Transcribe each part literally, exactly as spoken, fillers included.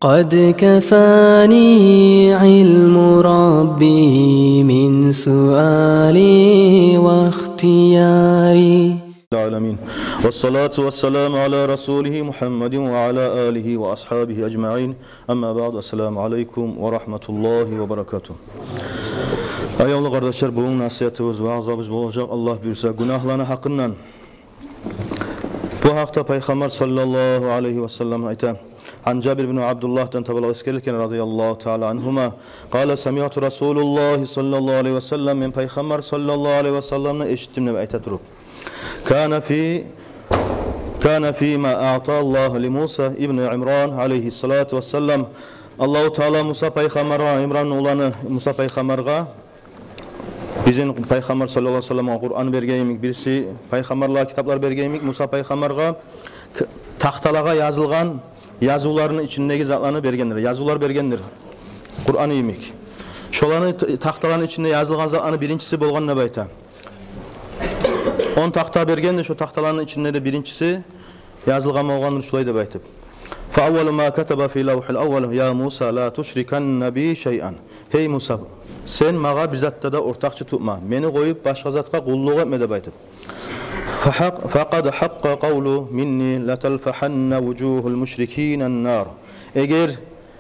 قد كفاني علم ربي من سؤالي واختياري. العالمين. والصلاة والسلام على رسوله محمد وعلى آله وأصحابه أجمعين. أما بعد، السلام عليكم ورحمة الله وبركاته. Аявлу къардашлар, бугюн насигьатыбыз, ваъзабыз болажакъ, Аллагь буюрса, гюнагьланы гьакъындан. Бу гьакъда Пайхаммар саллаллагьу алайгьи ва саллам айта. عن جابر بن عبد الله, дан табалакъ эсгерилген, رضي الله تعالى عنهما, قال: سمعت رسول الله صلى الله عليه وسلم, мен Пайхаммар саллаллагьу алайгьи ва салламны эшитдим деп айта туруп. كان في، كان فيما أعطى الله لموسى ابن عمران عليه الصلاة والسلام. Аллагьу Таала Муса пайхаммаргъа, Имранны уланы Муса пайхаммаргъа, бизин Пайхаммар саллаллагьу алайгьи ва салламгъа Къуран берген йимик, бириси пайхаммарлагъа китаплар берген йимик, Муса пайхаммаргъа к-, тахталагъа язылгъан язывланы ичиндеги затланы бергендир, язывлар бергендир, Къуран йимик. Шоланы т-, тахталаны ичинде язылгъан затланы биринчиси болгъан деп айта. Он тахта бергенди, шо тахталаны ичинде де биринчиси язылгъан болгъандыр шулай деп айтып. فأول ما كتب في اللوح الأول: يا موسى لا تشركن بي شيئا. Гьей Муса, сен магъа бир затда да ортакъчы тутма, мени къоюп башгъа затгъа къуллукъ этме деп айтып. فحق، فقد حق قولي مني لتلفحن وجوه المشركين النار. Эгер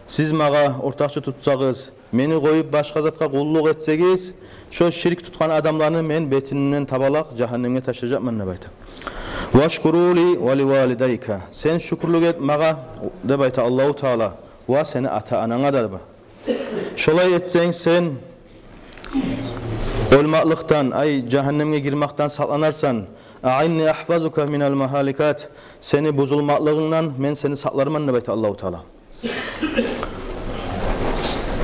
сиз магъа ортакъчы тутсагъыз, мени къоюп башгъа затгъа къуллукъ этсегиз, шо ширк тутгъан адамланы мен бетинден табалакъ жагьаннемге ташлажакъман деп айта. واشكر لي ولوالديك. Сен шюкюрлюк эт магъа деп айта Аллагьу Таала, ва сени ата-ананга да деп. Шолай этсенг, сен оьлмакълыкъдан, ай, жагьаннемге гирмакъдан сакъланарсан. أعني أحفظك من المهلكات. Сени бузулмакълыгъынгдан мен сени сакъларман деп айта Аллагьу Таала.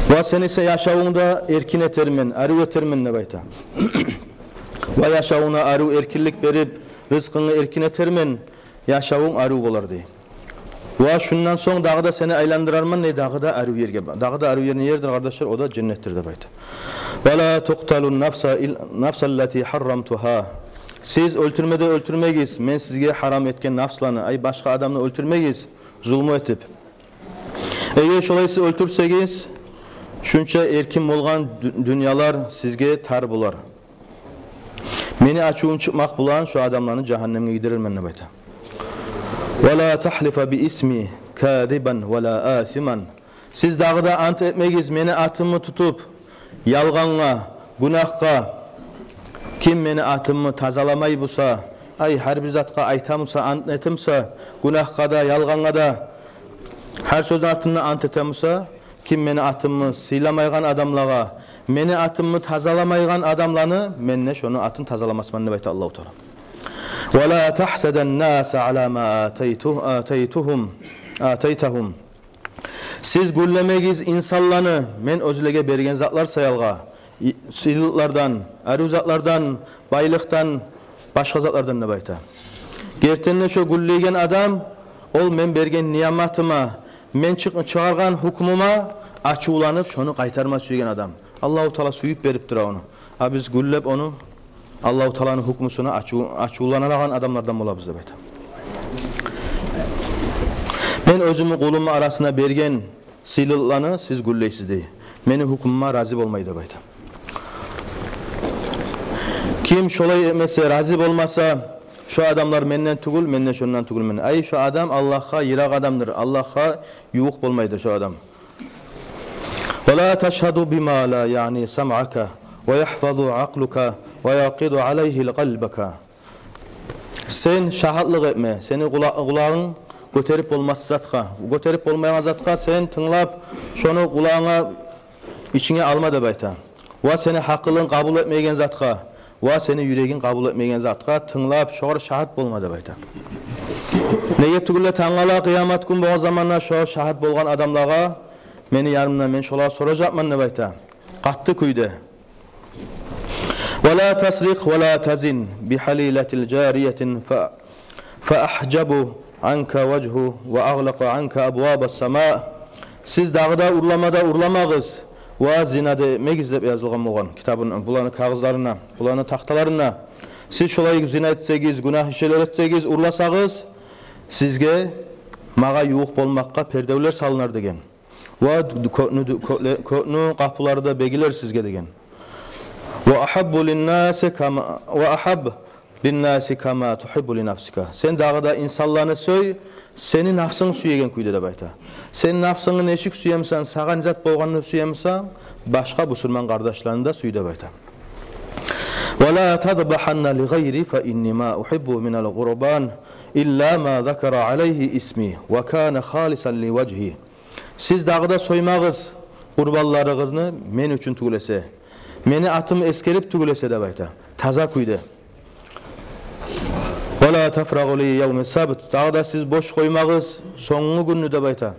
Ва сени се-, яшавунгда эркин этермен, арив этермен деп айта. Ва яшавунга арив эркинлик берип, рызкъынгны эркин этермен, яшавунг арив болар дей. Ва шундан сонг дагъы да сени айландырарман дей, дагъы да арив ерге. Дагъы да арив ер не ердир, къардашлар? О да женнетдир деп айта. ولا تقتلوا النفس إل-، النفس التي حرمتها. Сиз оьлтюрме де оьлтюрмегиз мен сизге гьарам этген нафсланы, ай, башгъа адамны оьлтюрмегиз зулму этип. Эгер шолай сиз оьлтюрсегиз, шунча эркин болгъан дю-, дюньялар сизге тар болар. Мени ачувум чыкъмакъ булан шо адамланы жагьаннемге гийдирермен деп айта. ولا تحلف باسمي كاذبا ولا آثما. Сиз дагъы да ант этмегиз мени атымны тутуп, ялгъангъа, гюнагьгъа. Ким мени атымны тазаламай буса, ай, гьар бир затгъа айта буса, ант эте буса, гюнагьгъа да, ялгъангъа да, гьар сёзню артында ант эте буса, ким мени атымны сыйламайгъан адамлагъа, мени атымны тазаламайгъан адамланы, мен де шону атын тазаламасман деп айта Аллагьу Таала. ولا تحسد الناس على ما آتيته-، آتيتهم، آتيتهم. Сиз гюллемегиз инсанланы мен оьзлеге берген затлар саялгъа, и-, сыйлыкълардан, арив затлардан, байлыкъдан, башгъа затлардан деп айта. Гертиден де, шо гюллейген адам, ол мен берген ниъматыма, мен чыкъ-, чыгъаргъан гьукмума ачувланып, шону къайтарма сюйген адам. Аллагьу Таала сюйюп берип тура ону. А биз гюллеп ону, Аллагьу Тааланы гьукмусуна ачув-, ачувланалагъан адамлардан болабыз деп айта. Мен оьзюмню къулумну арасына берген сыйлылыкъланы сиз гюллейсиз дей. Мени гьукмума рази болмай деп айта. Ким шолай этмесе, рази болмаса, шо адамлар менден тюгюл, мен де шондан тюгюлмен. Ай, шо адам Аллагьгъа йыракъ адамдыр, Аллагьгъа ювукъ болмайдыр шо адам. ولا تشهد بما لا يعني سمعك ويحفظ عقلك ويقيد عليه قلبك. Сен шагьатлыкъ этме, сени къула-, къулагъынг гётерип болмас затгъа, гётерип болмайгъан затгъа сен тынглап, шону къулагъынга, ичинге алма деп айта. Ва сени гьакъылынг къабул этмейген затгъа, ва сени юрегинг къабул этмейген затгъа тынглап, шогъар шагьат болма деп айта. Неге тюгюл де, тангала къыямат гюн болгъан заманда шо шагьат болгъан адамлагъа мени янымда мен шолагъа соражакъман деп айта. Къатты кюйде. ولا تسرق ولا تزن بحليلة جارية ف-، فأحجب عنك وجهه وأغلق عنك أبواب السماء. Сиз дагъы да урлама да урламагъыз, ва зина да этмегиз деп язылгъан болгъан китабын, буланы кагъызларына, буланы тахталарына. Сиз шолай зина этсегиз, гюнагь ишлер этсегиз, урласагъыз, сизге Магъа ювукъ болмакъгъа пердевлер салынар деген. Ва кёкню, кёкле-, кёкню къапулары да бегилер сизге деген. Ва агьаббу линнаси кама, ва агьабб линнаси кама тугьиббу линафсика. Сен дагъы да инсанланы сюй, сени нафсынг сюеген кюйде деп айта. Сен нафсынгны нечик сюемсен, сагъа не зат болгъанны сюемсен, башгъа бусурман къардашланы да сюй деп айта. Ва ла тазбагьанна ли гъайри фа инни ма угьиббу минал къурбан илла ма закара алайгьи исми ва кана халисан ли важгьи. Сиз дагъы да соймагъыз къурбанларыгъызны мен учун тюгюл эсе, мени атым эсгерип тюгюл эсе деп айта. Таза кюйде. Ва ла тафрагъу ли явми сабт. Дагъы да сиз бош къоймагъыз сонгу гюнню деп айта.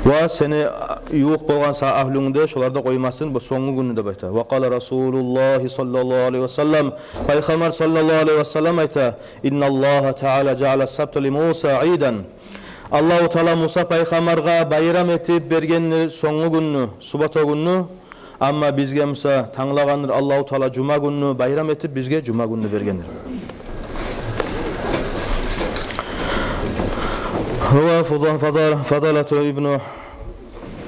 Ва сени ювукъ болгъан са агьлюнгде шолар да къоймасын бу сонгу гюнню деп айта. Ва къала Расулуллагьи саллаллагьу алайгьи ва саллам. Пайхаммар саллаллагьу алайгьи ва саллам айта: «Инналлагьа таала жаала сабта ли Муса идан». Аллагьу таала Муса пайхаммаргъа байрам этип бергендир сонгу гюнню, суббота гюнню. Амма бизге буса танглагъандыр Аллагьу таала жума гюнню байрам этип, бизге жума гюнню бергендир. Рава Фуда-, Фада-, Фадалату ибну,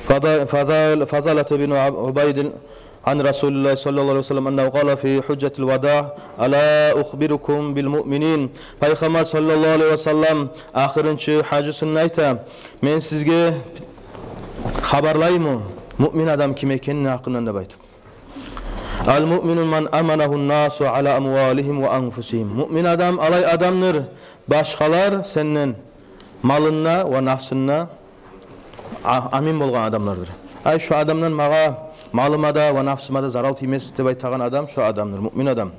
Фада-, Фадал-, Фадалату ибну Убайдин ан Расулиллагьи саллаллагьу алайгьи ва саллам аннагьу къала фи гьужжатил вада: «Ала ухбирукум бил муъминин». Пайхаммар саллаллагьу алайгьи ва саллам ахырынчы гьажысында айта: «Мен сизге хабарлаймы муъмин адам ким экенни гьакъындан?» — деп айтып. «Ал муъмину ман аманагьун насу ала амвалигьим ва анфусигьим». Муъмин адам алай адамдыр, башгъалар сенден малында ва нафсында а-, амин болгъан адамлардыр. Ай, шу адамдан магъа, малыма да ва нафсыма да зарал тиймес деп айтагъан адам шу адамдыр, муъмин адам.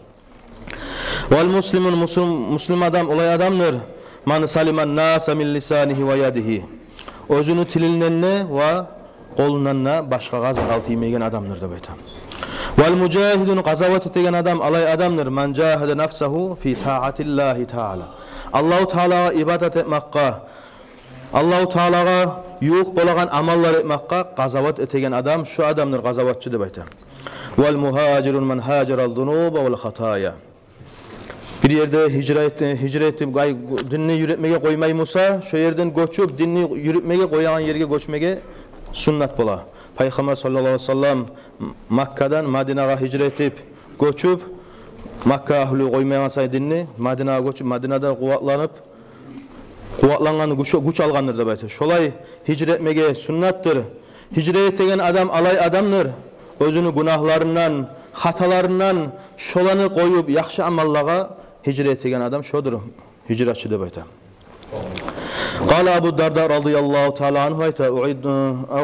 «Вал муслимун», муслим, муслим адам олай адамдыр, «ман салиман насу мин лисанигьи ва ядигьи». Оьзюню тилинден де ва къолундан да башгъагъа зарал тиймейген адамдыр деп айта. «Вал мужагьидун», къазават этеген адам алай адамдыр, «ман жагьада нафсагьу фи таатиллагьи таала». Аллагьу таалагъа ибадат этмакъгъа, Аллагьу таалагъа ювукъ болагъан амаллар этмакъгъа къазават этеген адам шу адамдыр къазаватчы деп айта. «Вал мугьажирун ман гьажараз зунуба вал хатая». Бир ерде гьижра эт-, гьижра этип, ай, динни юрютмеге къоймай буса, шо ерден гёчюп, динни юрютмеге къоягъан ерге гёчмеге суннат бола. Пайхаммар саллаллагьу алайгьи ва саллам Маккадан Мадинагъа гьижра этип гёчюп, Макка агьлю къоймайгъан сай динни, Мадинагъа гёчюп, Мадинада къуватланып, къуватлангъан, гюч, гюч алгъандыр деп айта. Шолай гьижра этмеге суннатдыр. Гьижра этеген адам алай адамдыр, оьзюню гюнагьларындан, хаталарындан, шоланы къоюп, яхшы амаллагъа гьижра этеген адам шодур гьижрачы деп айта. Къала Абу Дарда радияллагьу таала ангьу айта: «Уъид-,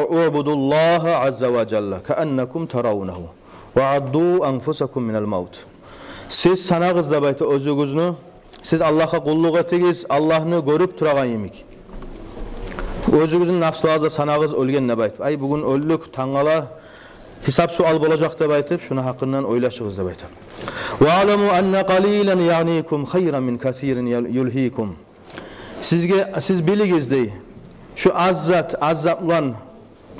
уъбудуллагьа азза ва жалла кааннакум таравнагьу ва адду анфусакум минал мавт». Сиз санагъыз деп айта оьзюгюзню, сиз Аллагьгъа къуллукъ этигиз, Аллагьны гёрюп турагъан йимик. Оьзюгюзню нафсларыгъызда санагъыз оьлген деп айтып. Ай, бугюн оьлдюк, тангала гьисап-суал болажакъ деп айтып, шуну гьакъындан ойлашыгъыз деп айта. «Ва аламу анна къалилан ягъникум хайран мин касирин ял-, юлгьикум». Сизге, сиз билигиз дей, шу аз зат, аз зат булан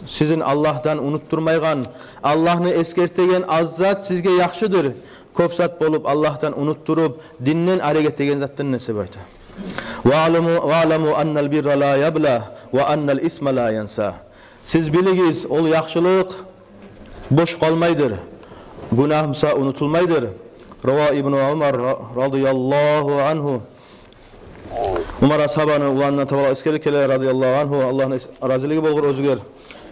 сизин Аллагьдан унутдурмайгъан, Аллагьны эсгертеген аз зат сизге яхшыдыр, кёп зат болуп Аллагьдан унутдуруп, динден арек этеген затдан эсе деп айта. «Ва аламу, ва аламу аннал бирра ла ябла ва аннал исма ла янса». Сиз билигиз, ол яхшылыкъ бош къалмайдыр, гюнагь буса унутулмайдыр. Рава Ибну Умар ра-, радияллагьу ангьу. Умар асгьабаны уланына таба эсгерип геле, радияллагьу ангьу, Аллагьны эс-, разилиги болгъур оьзюгер.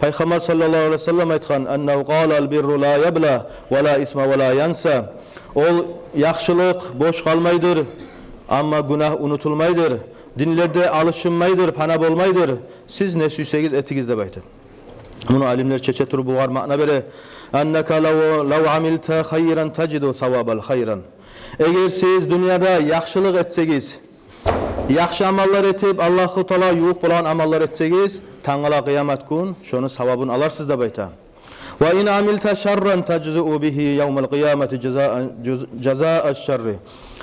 Пайхаммар саллаллагьу алайгьи ва саллам айтгъан: «Аннагьу къала: ал бирру ла ябла ва ла исма ва ла янса». Ол яхшылыкъ бош къалмайдыр, амма гюнагь унутулмайдыр, динлерде алышынмайдыр, пана болмайдыр. Сиз не сюйсегиз этигиз деп айтып. Муну алимлер чече туруп булар маъна бере: «Аннака лав, лав амилта хайран тажиду савабал хайран». Эгер сиз дюньяда яхшылыкъ этсегиз, яхшы амаллар этип, Аллагьу Таалагъа ювукъ болагъан амаллар этсегиз, тангала къыямат гюн шону савабын аларсыз деп айта. «Ва ин амилта шарран тажзау бигьи явмал къыямати жазаа, жаз-, жазаа шарри».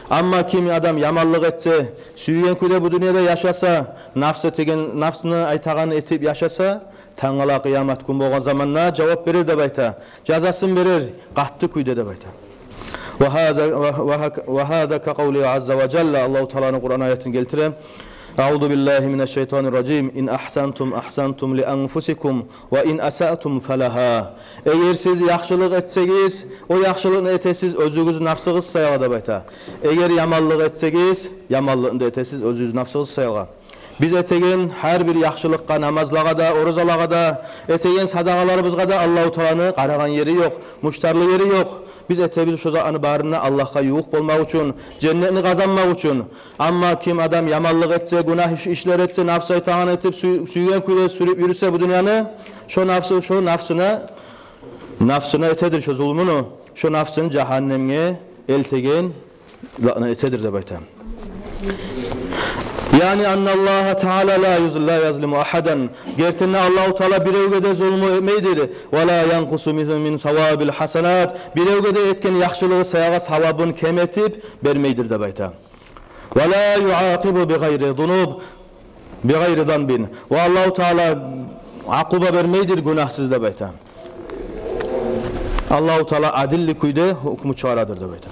Амма ким адам яманлыкъ этсе, сюйген кюйде бу дюньяда яшаса, нафс этеген, нафсны айтагъанын этип яшаса, тангала къыямат гюн болгъан заманда жавап берер деп айта. Жазасын берер, къатты кюйде деп айта. «Ва гьаза, ва, ва гьак-, ва гьаза ка къавли азза ва жалла», Аллагьу Тааланы Къуран аятын гелтире. Аузу биллагьи минаш-шайтанир-ражим. Ин агьсантум агьсантум ли анфусикум ва ин асаътум фалагьа. Эгер сиз яхшылыкъ этсегиз, о яхшылыкъны этесиз оьзюгюз нафсыгъыз саялы деп айта. Эгер яманлыкъ этсегиз, яманлыкъны да этесиз оьзюгюз нафсыгъыз саялы. Биз этеген гьар бир яхшылыкъгъа, намазлагъа да, оразалагъа да, этеген садагъаларыбызгъа да Аллагьу Тааланы къарагъан ери ёкъ, муштарлы ери ёкъ. Биз этебиз шо затланы барын да Аллагьгъа ювукъ болмакъ учун, женнетни къазанмакъ учун. Амма ким адам яманлыкъ этсе, гюнагь иш-, ишлер этсе, нафсы айтагъанны этип, сюй-, сюйген кюйде сюрюп юрюсе бу дюньяны, шо нафсы, шо нафсына, нафсына этедир шо зулмуну, шо нафсын жагьаннемге элтеген затны этедир деп айта. Яни анналлагьа таала ла юз-, ла язлиму агьадан. Гертиден де Аллагьу Таала биревге де зулму этмейдир. Ва ла янкъусу мин, мин савабил гьасанат. Биревге де этген яхшылыгъы саялы савабын кем этип бермейдир деп айта. Ва ла юакъибу би гъайри зунуб, би гъайри занбин. Ва Аллагьу Таала акъуба бермейдир гюнагьсыз деп айта. Аллагьу Таала адилли кюйде гьукму чыгъарадыр деп айта.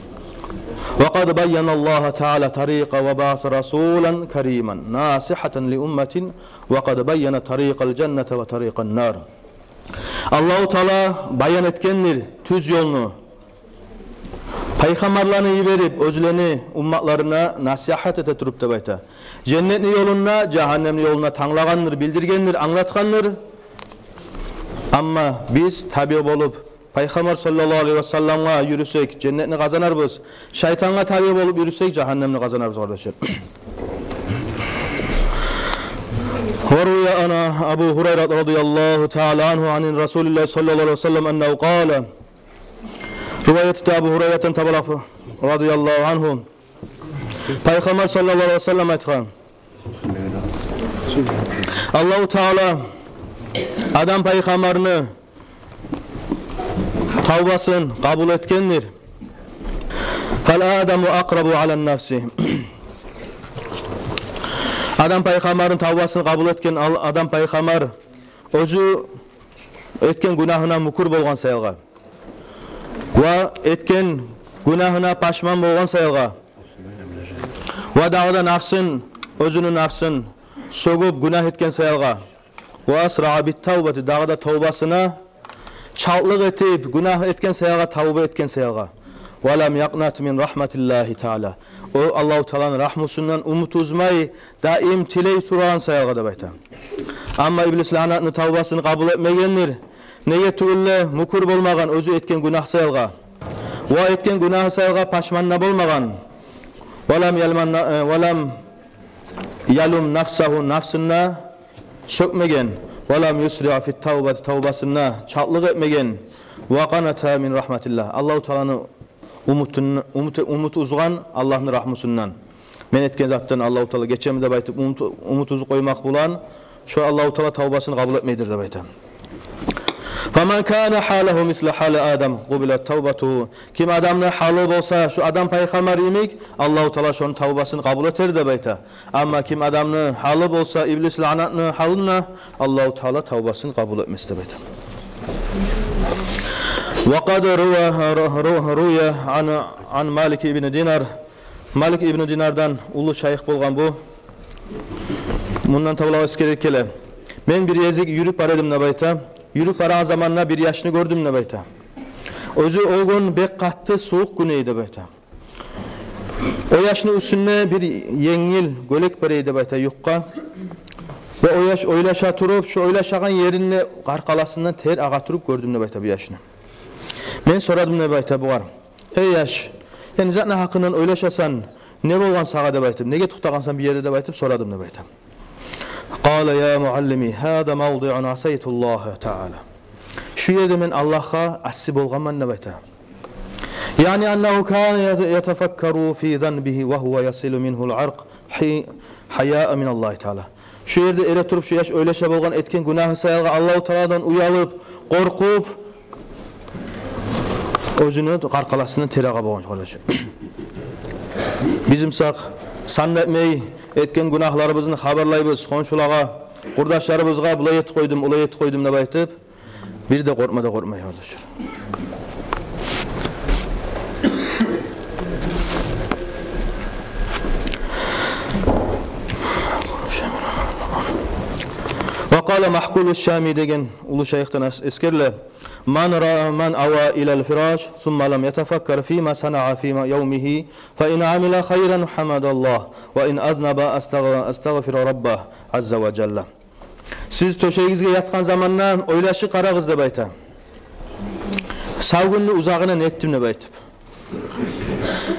Ва къад байяналлагьу таала тарикъа ва баъаса расулан кариман насигьатан ли умматин ва къад байяна тарикъал жаннати ва тарикъан нар. Аллагьу Таала баян этгендир тюз ёлну, пайхаммарланы йиберип, оьзлени умматларына насигьат эте туруп деп айта. Женнетни ёлун да, жагьаннемни ёлун да танглагъандыр, билдиргендир, англатгъандыр. Амма биз табиъ болуп, пайхаммар саллаллагьу алайгьи васалламгъа юрюсек, женнетни къазанарбыз. Шайтангъа табиъ болуп юрюсек, жагьаннемни къазанарбыз, къардашлар. Ва рувия ан Абу Гьурайра радияллагьу таала ангьу ан расулиллагьи саллаллагьу алайгьи васаллам аннагьу къала. Риваят этди Абу Гьурайратан таба, радияллагьу ангьу. Пайхаммар саллаллагьу алайгьи васаллам айтгъан: Аллагьу Таала Адам пайхаммарны тавбасын къабул этгендир. Фал Адаму акърабу алан нафси. Адам пайхаммарны тавбасын къабул этген ал-, Адам пайхаммар оьзю этген гюнагьына мюкюр болгъан саялгъа ва этген гюнагьына пашман болгъан саялгъа ва дагъы да нафсын, оьзюню нафсын сёгюп гюнагь этген саялгъа, ва асраа бит тавбати, дагъы да тавбасына чалтлыкъ этип, гюнагь этген саялгъа, тавба этген саялгъа. Ва лам якънат мин рагьматиллагьи таала. О Аллагьу Тааланы рагьмусундан умут уьзмей, даим тилей турагъан саялгъа деп айта. Амма иблис лаънатны тавбасын къабул этмегендир. Неге тюгюл де мюкюр болмагъан оьзю этген гюнагь саялгъа. Ва этген гюнагьы саялгъа пашман да болмагъан. Ва лам ялман-, э, ва лам ялум нафсагьу, нафсын да сёкмеген. Ва лам юсриъ фит тавбати, тавбасында чалтлыкъ этмеген. Ва къаната мин рагьматиллагь. Аллагьу Тааланы умутун, умут, умут уьзген Аллагьны рагьмусундан. Мен этген затдан Аллагьу Таала гечеми деп айтып, умут, умут уьзюп къоймакъ булан, шо Аллагьу Таала тавбасын къабул этмейдир деп айта. Фаман кана гьалугьу мисла гьали Адам, къубилат тавбатугьу. Ким адамны гьалы болса шо Адам пайхаммар йимик, Аллагьу Таала шону тавбасын къабул этер деп айта. Амма ким адамны гьалы болса иблис лаънатны гьалында, Аллагьу Таала тавбасын къабул этмес деп айта. Ва къад рува-, ру-, ру-, рувия ан, ан Малик ибн Динар. Малик ибн Динардан, уллу шайых болгъан бу. Мундан таба эсгерип геле. Мен бир гезик юрюп бара эдим деп айта. Юрюп барагъан заманда бир яшны гёрдюм деп айта. Оьзю о гюн бек къатты сувукъ гюн эди деп айта. О яшны уьстюнде бир енгил гёлек бар эди деп айта, юкъа. Ва о яш ойлаша туруп, шо ойлашагъан еринде къаркъарасындан тер агъа туруп гёрдюм деп айта бу яшны. Мен сорадым деп айта бугъар: «Эй яш, сен не затны гьакъындан ойлашасан, не болгъан сагъа?» — деп айтып, «Неге токътагъансан бу ерде?» — деп айтып сорадым деп айта. Къала: «Я муаллими, гьаза мавдиъун асайтуллагьа таала». Шу ерде мен Аллагьгъа асси болгъанман деп айта. Яъни аннагьу кана ята-, ятафаккару фи занбигьи ва гьува ясилу мингьул аркъ гьи-, гьаяан миналлагьи таала. Шу ерде эретуруп шу яш ойлаша болгъан этген гюнагьы саялгъа Аллагьу Тааладан уялып, къоркъуп, оьзюню къаркъарасындан тер агъа болгъан, къардашлар. Биз мисал сан да этмей, этген гюнагьларыбызны хабарлайбыз хоншулагъа, къурдашларыбызгъа, булай этип къойдум, улай этип къойдум деп айтып, бир де къоркъма да къоркъмай, къардашлар. Къала Макъулу Шами деген уллу шайыхдан эс-, эсгериле: «Ман ра-, ман ава илал фираш, сумма лам ятафаккар фима санаа фима явмигьи, фа ин амила хайран, гьамидаллагь, ва ин азнаба, астагъ-, астагъфара Раббагь азза ва жалла». Сиз тёшегигизге ятгъан заманда ойлашып къарагъыз деп айта. Сав гюнню узагъына не этдим деп айтып.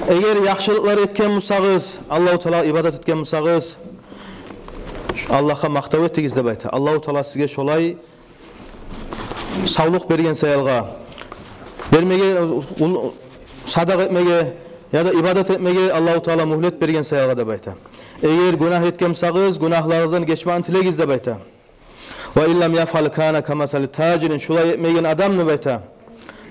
Эгер яхшылыкълар этген бусагъыз, Аллагьу Таалагъа ибадат этген бусагъыз, Аллагьгъа макътав этигиз деп айта. Аллагьу Таала сизге шолай савлукъ берген саялгъа, бермеге, ул-, садакъа этмеге яда ибадат этмеге Аллагьу Таала мюгьлет берген саялгъа деп айта. Эгер гюнагь этген бусагъыз, гюнагьларыгъыздан гечмекни тилегиз деп айта. «Ва ин лам яфъал кана камасали тажирин», шулай этмеген адам деп айта,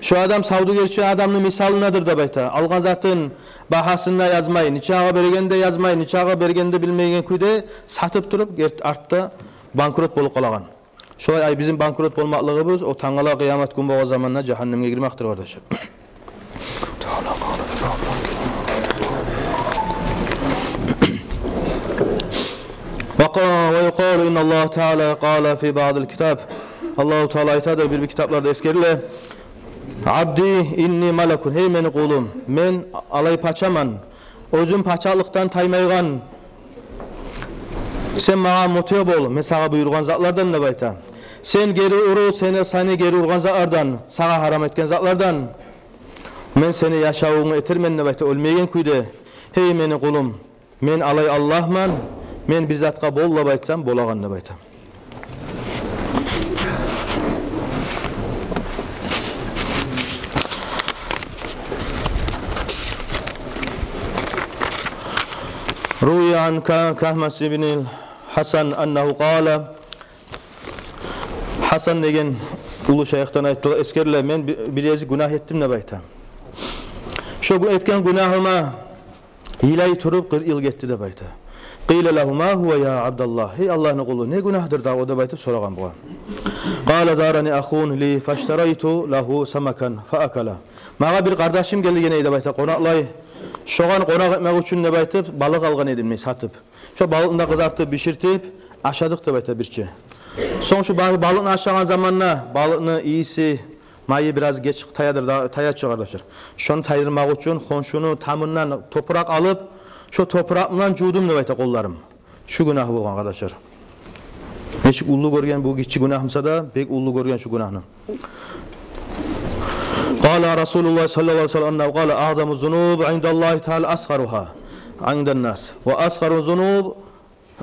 шу адам савдюгерчи адамны мисалындадыр деп айта. Алгъан затын багьасын да язмай, нечагъа бергенин де язмай, нечагъа бергенин де билмейген кюйде сатып туруп, герти артда банкрот болуп къалагъан. Шолай, ай, бизин банкрот болмакълыгъыбыз о тангала къыямат гюн болгъан заманда жагьаннемге гирмекдир, къардашлар. Ва къа-, ва юкъалу инна Аллагь Таала къала фи баъдил китаб. Аллагьу Таала айтадыр, бир-бир китапларда эсгериле: «Абди инни малакун», гьей мени къулум, мен алай пачаман, оьзюм пачалыкъдан таймайгъан. Сен магъа мутиъ бол, мен сагъа буюргъан затлардан деп айта. Сен гери уру, сени, сени гери ургъан затлардан, сагъа гьарам этген затлардан. Мен сени яшавунгну этермен деп айта, оьлмейген кюйде. Гьей мени къулум, мен алай Аллагьман, мен бир затгъа бол деп айтсам, болагъан деп айта. Рувия ан Ка-, Кагьмас ибнил Гьасан аннагьу къала. Гьасан деген уллу шайыхдан айтылып эсгериле, мен би-, бир гезик гюнагь этдим деп айта. Шо гю-, этген гюнагьыма йылай туруп, къыркъ йыл гетди деп айта. Къила лагьу: «Ма гьува я Абдаллагь?» Гьей Аллагьны къулу, не гюнагьдыр дагъы о деп айтып сорагъан бугъар. Къала: «Зарани ахун ли фаштарайту лагьу самакан фаакала». Магъа бир къардашым гелген эди деп айта, къонакълай. Шогъар къонакъ этмек учун деп айтып, балыкъ алгъан эдим мен сатып. Шо балыкъны да къызартып, биширтип, ашадыкъ деп айта бирче. Сонг шо ба-, балыкъны ашагъан заманда, балыкъны ийиси, майы бираз геч таядыр да, тая чы, къардашлар. Шону тайдырмакъ учун хоншуну тамындан топуракъ алып, шо топуракъ булан жувдум деп айта къолларым. Шу гюнагь болгъан, къардашлар. Нечик уллу гёрген бу гиччи гюнагь буса да, бек уллу гёрген шу гюнагьны. Къала Расулуллагь саллаллагьу алайгьи ва саллам аннагьу къала: «Агъзаму зунуб индаллагьи таала асгъаругьа инданнас, ва асгъару зунуб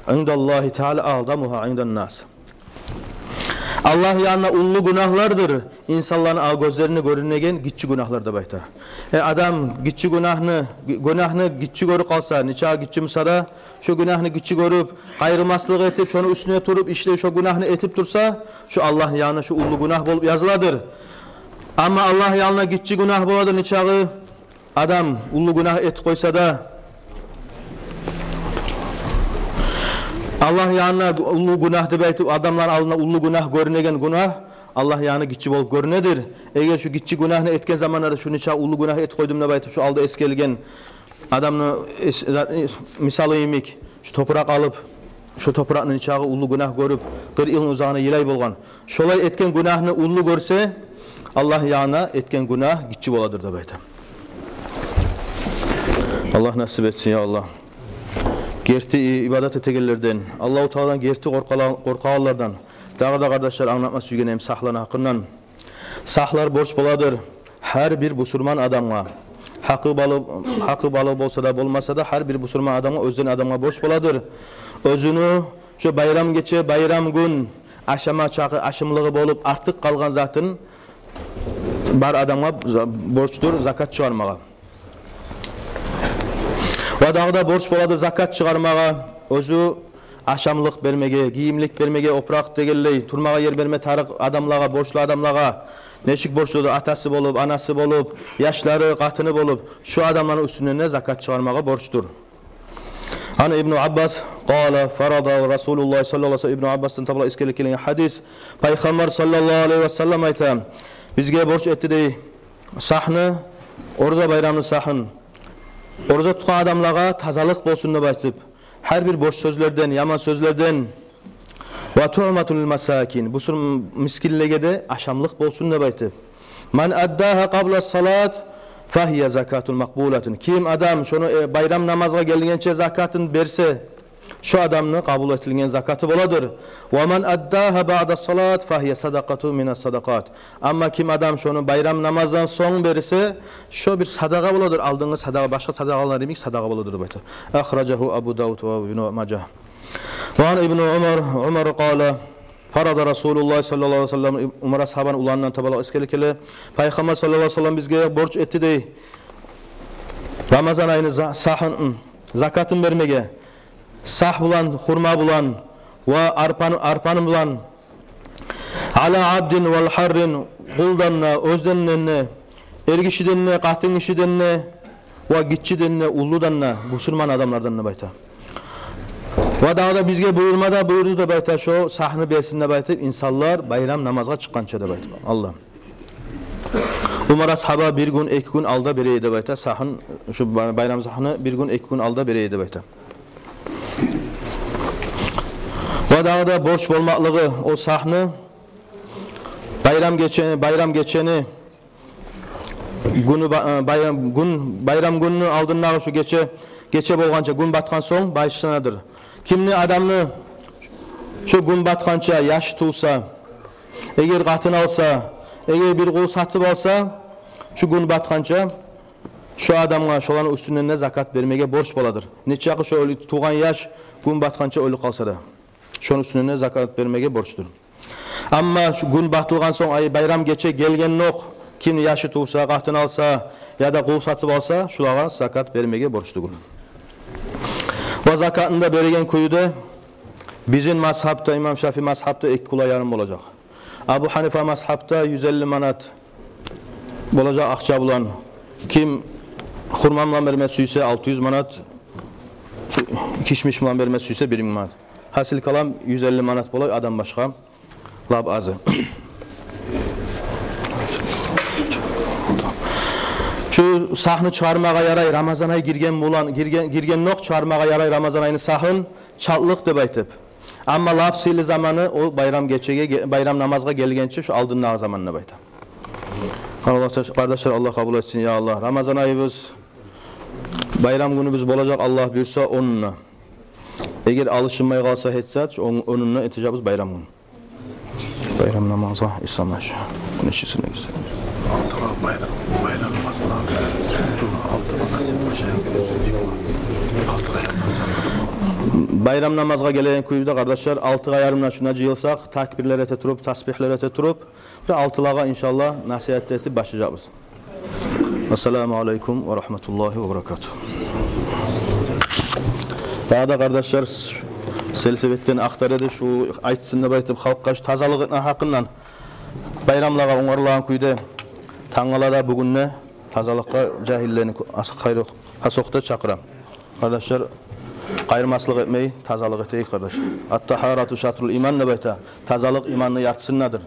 индаллагьи таала агъзамугьа инданнас». Аллагь янына уллу гюнагьлардыр инсанланы ал гёзлерине гёрюнеген гиччи гюнагьлар деп айта. Э, адам гиччи гюнагьны, гю-, гюнагьны гиччи гёрюп къалса, нечакъы гиччи буса да, шо гюнагьны гиччи гёрюп, къайырмаслыкъ этип, шону уьстюне туруп, ишлей шо гюнагьны этип турса, шо Аллагьны янына шо уллу гюнагь болуп языладыр. Амма Аллагь янына гиччи гюнагь боладыр, нечакъы адам уллу гюнагь этип къойса да, Аллагь янына уллу гюнагь деп айтып, адамлар алдына уллу гюнагь гёрюнеген гюнагь Аллагь янына гиччи болуп гёрюнедир. Эгер шо гиччи гюнагьны этген заманда да, шо нечакъы уллу гюнагь этип къойдум деп айтып, шо алда эсгерилген адамны эс-, э, мисалы йимик, шо топуракъ алып, шо топуракъны нечакъы уллу гюнагь гёрюп, къыркъ йылны узагъына йылай болгъан. Шолай этген гюнагьны уллу гёрсе, Аллагь янына этген гюнагь гиччи боладыр деп айта. Аллагь насип этсин, я Аллагь. Герти и-, ибадат этегенлерден, Аллагьу Тааладан герти къоркъала-, къоркъагъанлардан. Дагъы да, къардашлар, англатма сюйгеним сагьланы гьакъындан. Сагьлар борч боладыр гьар бир бусурман адамгъа. Гьакъы балыкъ, гьакъы балыкъ болса да, болмаса да, гьар бир бусурман адамгъа, оьзден адамгъа борч боладыр. Оьзюню шо байрам гече, байрам гюн ашама чакъы ашамлыгъы болуп, артыкъ къалгъан затын бар адамгъа за-, борчдур закат чыгъармагъа. Ва дагъы да борч боладыр закат чыгъармагъа, оьзю ашамлыкъ бермеге, гийимлик бермеге, опуракъ дегенлей, турмагъа ер берме тарыкъ адамлагъа, борчлу адамлагъа, нечик борчлудур, атасы болуп, анасы болуп, яшлары, къатыны болуп, шу адамланы уьстюнден де закат чыгъармагъа борчдур. Ан Ибну Аббас къала: «Фарада Расулуллагь саллаллагьу алайгьи ва саллам», Ибну Аббасдан таба эсгерилип гелген гьадис, Пайхаммар саллаллагьу алайгьи ва саллам айта: «Бизге борч этди, дей, сагьны, ораза байрамны сагьын, ораза тутгъан адамлагъа тазалыкъ болсун деп айтып, гьар бир бош сёзлерден, яман сёзлерден, Ва туъматун лил масакин. Бусурман мискинлеге де ашамлыкъ болсун деп айтып. Ман аддагьа къабла салат, фагьия закатун макъбулатун. Ким адам шону, э, байрам намазгъа гелгенче закатын берсе, шо адамны къабул этилген закаты боладыр. Ва ман аддагьа баъда салат, фагьия садакъатун мина садакъат. Амма ким адам шону байрам намаздан сонг берсе, шо бир садагъа боладыр. Алдынгъы садагъа, башгъа садагъалар йимик садагъа боладыр деп айта. Ахражагьу Абу Давуд ва Ибну Мажагь. Ва ан Ибну Умар, Умар къала, фарада Расулуллагь саллаллагьу алайгьи ва саллам, Умар асгьабаны уланындан таба лагъа эсгерилип геле, Пайхаммар саллаллагьу алайгьи ва саллам бизге борч этди дей. Рамазан айны за-, сагьын, закатын бермеге, сагь булан, хурма булан ва арпаны, арпаны булан, ала абдин вал гьуррин, къулдан да, оьзден де, эргишиден де, къатынгишиден де, ва гиччиден де, уллудан да, бусурман адамлардан да деп айта. Ва дагъы да бизге буюрма да буюрду деп айта, шо сагьны берсин деп айтып, инсанлар байрам намазгъа чыкъгъанча деп айтып. Аллагь. Умар асгьаба бир гюн, эки гюн алда бере эди деп айта, сагьын, шу бай-, байрам сагьны бир гюн, эки гюн алда бере эди деп айта. Ва дагъы да борч болмакълыгъы о сагьны байрам гече-, байрам гечени гюню ба-, э, байрам гюн, байрам гюнню алдындагъы шу гече, гече болгъанча, гюн батгъан сонг башланадыр. Кимни адамны шу гюн батгъанча яшы тувса, эгер къатын алса, эгер бир къул сатып алса, шу гюн батгъанча шу адамгъа шоланы уьстюнден де закат бермеге борч боладыр. Нечакъы шо оьлю-, тувгъан яш гюн батгъанча оьлюп къалса да, шону уьстюнден де закат бермеге борчдур. Амма шу гюн батылгъан сонг, ай, байрам гече гелгенокъ, ким яшы тувса, къатын алса яда къул сатып алса, шулагъа закат бермеге борч тюгюл. Ва закатны да береген кюю де бизин мазгьабда, имам Шафи мазгьабда эки кюле ярым болажакъ. Абу Гьанифа мазгьабда юз элли манат болажакъ акъча булан. Ким хурма булан берме сюйсе, алты юз манат, кишмиш булан берме сюйсе, бир минг манат. Гьасил калам, юз элли манат бола адам башгъа. Лап азы. Шу сагьны чыгъармагъа ярай Рамазан ай гирген булан, гирген, гиргенокъ чыгъармагъа ярай Рамазан айны сагьын, чалтлыкъ деп айтып. Амма лап сыйлы заманы о байрам гечеге ге-, байрам намазгъа гелгенче шу алдындагъы заман деп айта. Аллагь таш-, къардашлар, Аллагь къабул этсин, я Аллагь. Рамазан айыбыз, байрам гюнюбюз болажакъ, Аллагь буюрса, онунда. Эгер алышынмай къалса гьеч зат, шу он-, онунда этежекбиз байрам гюн. Байрам намазгъа исламлашы. Нечесине гирсе. Алтыгъа байрам, байрам намазгъа. Алтыгъа насип болса, алтыгъа. Байрам намазгъа гелеген кюйде, къардашлар, алтыгъа ярымда шунда жыйылсакъ, такбирлер эте туруп, тасбигьлер эте туруп, бир алтылагъа, иншаллагь, насигьат этип башлажакъбыз. Ассаламу алейкум ва рагьматуллагьи ва баракатугь. Дагъы да, къардашлар, сельсоветден ахтар эди, шу айтсын деп айтып, халкъгъа шу тазалыкъ этме гьакъындан, байрамлагъа онгарылагъан кюйде тангалада, бугюн де тазалыкъгъа жагьиллени ку-, ас-, къайры-, къасокъда чакъыра. Къардашлар, къайырмаслыкъ этмей, тазалыкъ этейик, къардашлар. Ат-тагьарату шатрул иман деп айта. Тазалыкъ иманны яртысындадыр.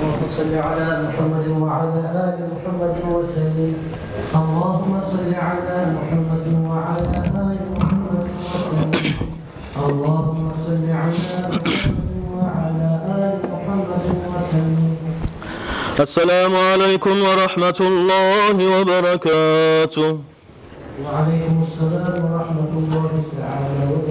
اللهم صل على محمد وعلى آل محمد وسلم. اللهم صل على محمد وعلى آل محمد وسلم. اللهم صل على محمد وعلى آل محمد وسلم. السلام عليكم ورحمة الله وبركاته. وعليكم السلام ورحمة الله تعالى وبركاته.